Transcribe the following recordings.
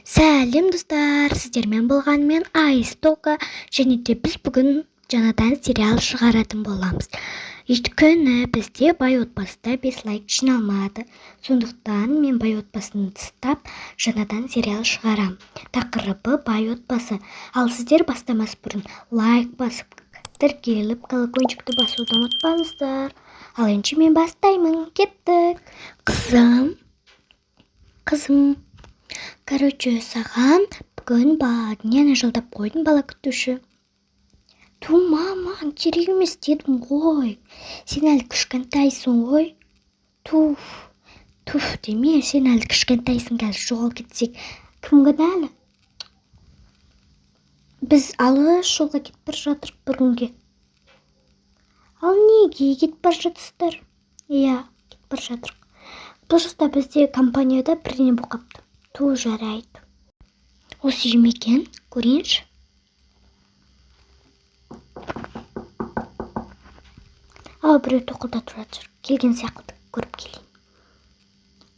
Сәлем, достар! Сіздермен болған мен, Айстока, және де біз бүгін жаңадан сериал шығаратын боламыз. Өйткені бізде «Бай отбасыда» 5 лайк жиналмады. Сондықтан мен «Бай отбасын» тастап, жаңадан сериал шығарам. Тақырыбы «Бай отбасы». Ал сіздер бастамас бұрын лайк басып, тіркеліп, колокольчикті басуды ұмытпаңыздар. Ал енді мен бастаймын. Кеттік. Қызым, қызым. Короче, саған бүгін нені жалдап қойдым, бала күтуші. Ту, мама, маған керек емес дедім ғой. Сен әлі кішкентайсың ғой. Туф, туф деме, сен әлі кішкентайсың, қазір жоғалып кетсек, кім кінәлі? Біз алыс жолға кетіп бара жатырмық бір күнге. Ал неге кетіп бара жатырсыздар? Иә, кетіп бара жатырмық. Бұл жақта бізде компанияда бірдеңе болып қапты. Ту, жарайды. Осы үй ме екен? Көрейінші. Ау, біреу тоқылдатып жатыр. Келген сияқты, көріп келейін.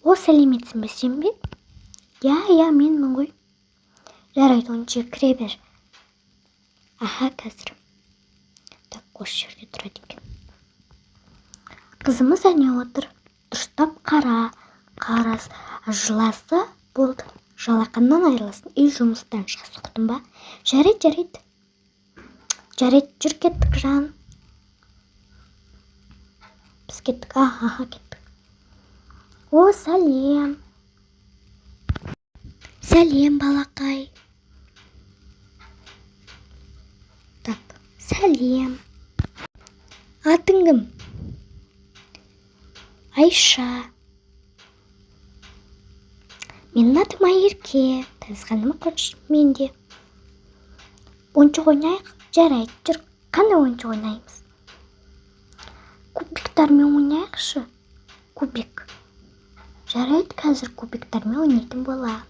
О, сәлеметсің бе, сен бе? Иә, иә, менмін ғой. Жарайды, онша кіре бер. Аха, қазір. Так, осы жерде тұрады екен. Қызымыз әне отыр. Дұрыстап қара. Қарас, жыласа болды. Жалақыңнан айырыласың, үй жұмыстан шығасың, ұқтың ба? Жарайды, жарайды. Жарайды, жүр, кеттік, жан. Біз кеттік. Аха, кеттік. О, сәлем. Сәлем, балақай. Так, сәлем. Атың кім? Айша. Менің атым Айерке. Танысқаныма қуаныштымын мен де. Ойыншық ойнайық? Жарайды, жүр. Қандай ойыншық ойнаймыз? Кубиктармен ойнайықшы. Кубик. Жарайды, қазір кубиктармен ойнайтын боламыз.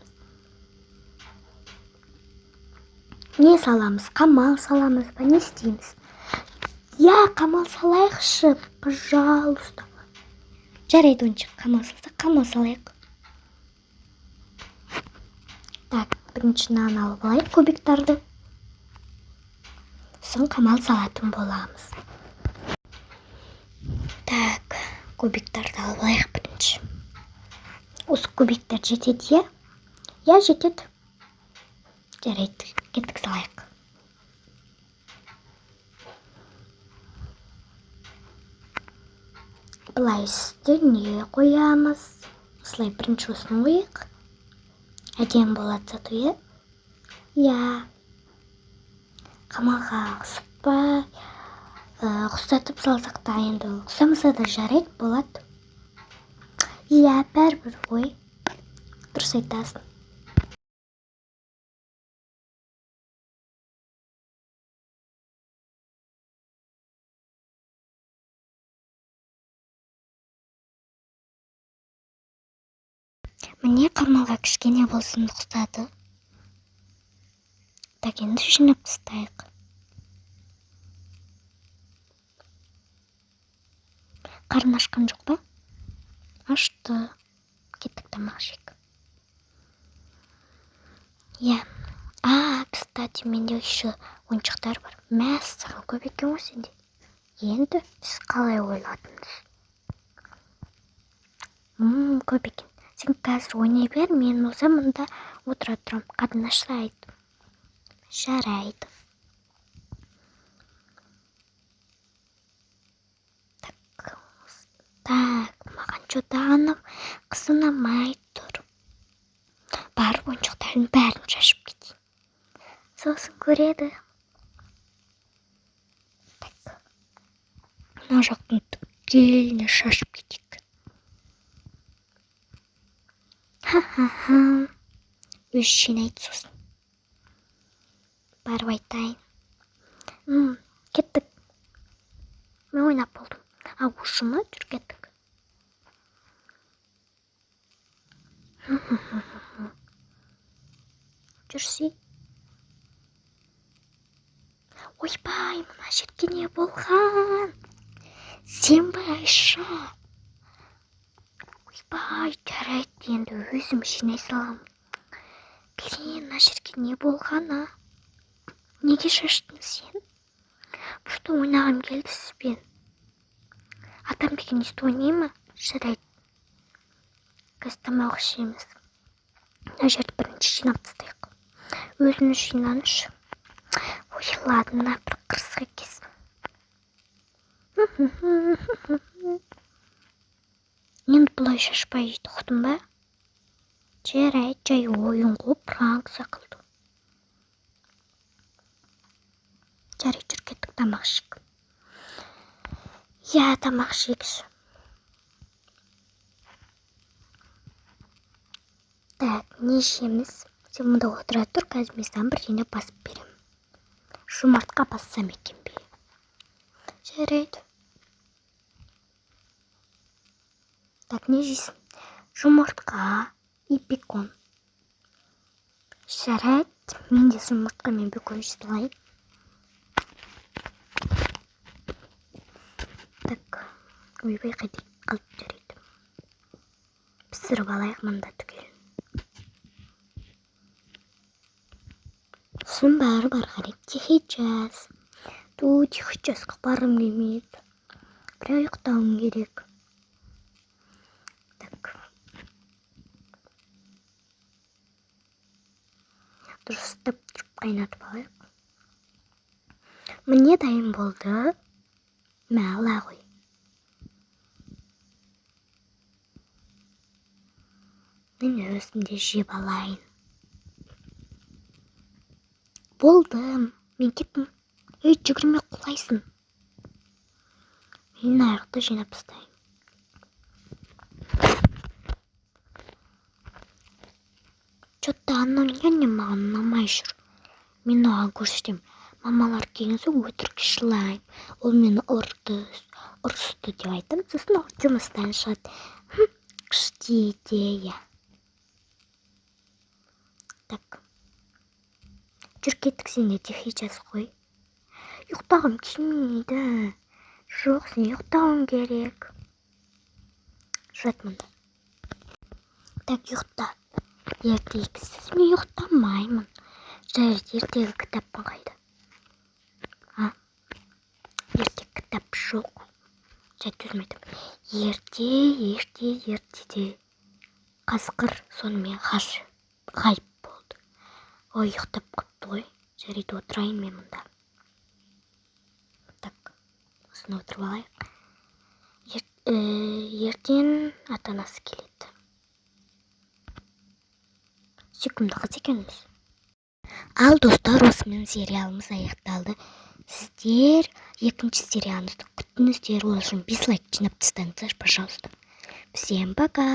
Не саламыз? Қамал саламыз ба? Не істейміз? Иә, қамал салайықшы, пожалуйста. Жарайды, ойыншық, қамал салсақ, қамал салайық. Так, бірінші мынаны алып алайық, кубиктарды. Сосын қамал салатын боламыз. Так, кубиктарды алып алайық бірінші. Осы кубиктер жетеді, иә? Иә, жетеді. Жарайды, кеттік, салайық. Былай үстіне қоямыз. Осылай бірінші осыны қояйық. Әдемі болады зато, иә? Иә. Қамалға ұқсатпай, ұқсатып салсақ та, енді ұқсамаса да жарайды, болады. Иә, бәрібір ғой. Дұрыс айтасың. Міне, қамалға кішкене болсын ұқсады. Так, енді жинап тастайық. Қарны ашқан жоқ па? Ашты. Кеттік, тамақ жейік. Иә. А, кстати, менде еще ойыншықтар бар. Мәссаған, көп екен ғой сенде. Енді сіз қалай ойладыңыз? Көп екен. Сен қазір ойнай бер, мен болсам мында отыра тұрамын. Қарның ашса айт. Жарайды. Так, так, маған что-то ана қыз ұнамай тұр. Барып ойыншықтардың бәрін шашып кетейін. Сосын көреді. Так. Мына жақтың түгеліне шашып кетейік. Ха-ха-ха. Өзі жинайды сосын. Барып айтайын. Кеттік. Мен ойнап болдым. А, уже ма? Жүр, кеттік. Жүрсей. Ойбай, мына жерге не болған? Сен бе, Айша? Ойбай, жарайды, енді өзім жинай саламын. Мына жерге не болғаны? Неге шаштың сен? Просто ойнағым келді сізбен. Атам деген өйстіп ойнай ма? Жарайды. Қазір тамақ ішеміз. Мына жерді бірінші жинап тастайық. Өзіңіз жинаңызшы. Ой, ладно, бір қырсық екенсің. Енді бұлай шашпай ұқтың ба? Жарайды, жай ойын ғой, пранк секілді. Жарайды, жүр кеттік тамақ ішейік. Иә, тамақ ішейікші. Так, не ішеміз? Сен мұнда отыра тұр, қазір мен саған бірдеңе басып беремін. Жомартқа бассам екен бе? Жарайды. Так, не жейсің? Жұмыртқа и бекон. Жарайды, мен де жұмыртқа мен бекон жей салайын. Так, ойбай, қайда кетіп қалды, жарайды. Пісіріп алайық мында түгелін. Сосын барып ары қарай тихий час. Ту, тихий часқа барғым келмейді. Бірақ ұйықтауым керек. Так. Дұрыстап тұрып қайнатып алайық. Міне дайын болды. Мә, ала ғой. Мен өзім де жеп алайын. Болды, мен кеттім. Ей, жүгірме, құлайсың. Мен аяқты жинап тастайын. Чё-то анау няня маған ұнамай жүр. Мен оған көрсетемін. Мамалар келген соң өтірік жылаймын. Ол мені ұрды, ұрысты деп айтамын. Сосын ол жұмыстан шығады. Күшті идея. Так. Жүр кеттік, сен де тихий час қой. Ұйықтағым келмейді. Жоқ, сен ұйықтауың керек. Жат мұнда. Так, ұйықта. Ертегісіз мен ұйықтамаймын. Жарайды, ертегі кітаппын қайда? А? Ертегі кітап жоқ. Жарайды, өзім айтамын. Ерте, ерте, ертеде қасқыр сонымен ғайып болды. Ой, ұйықтап қалыпты ғой. Жарайды, отырайын мен мұнда. Так, осыны отырып алайық. Ертең ата-анасы келеді. Сүйкімді қыз екенбіз. Ал достар, осымен сериалымыз аяқталды. Сіздер екінші сериалымызды күтіңіздер. Ол үшін 5 лайк жинап тастаңыздар, пожалуйста. Всем пока!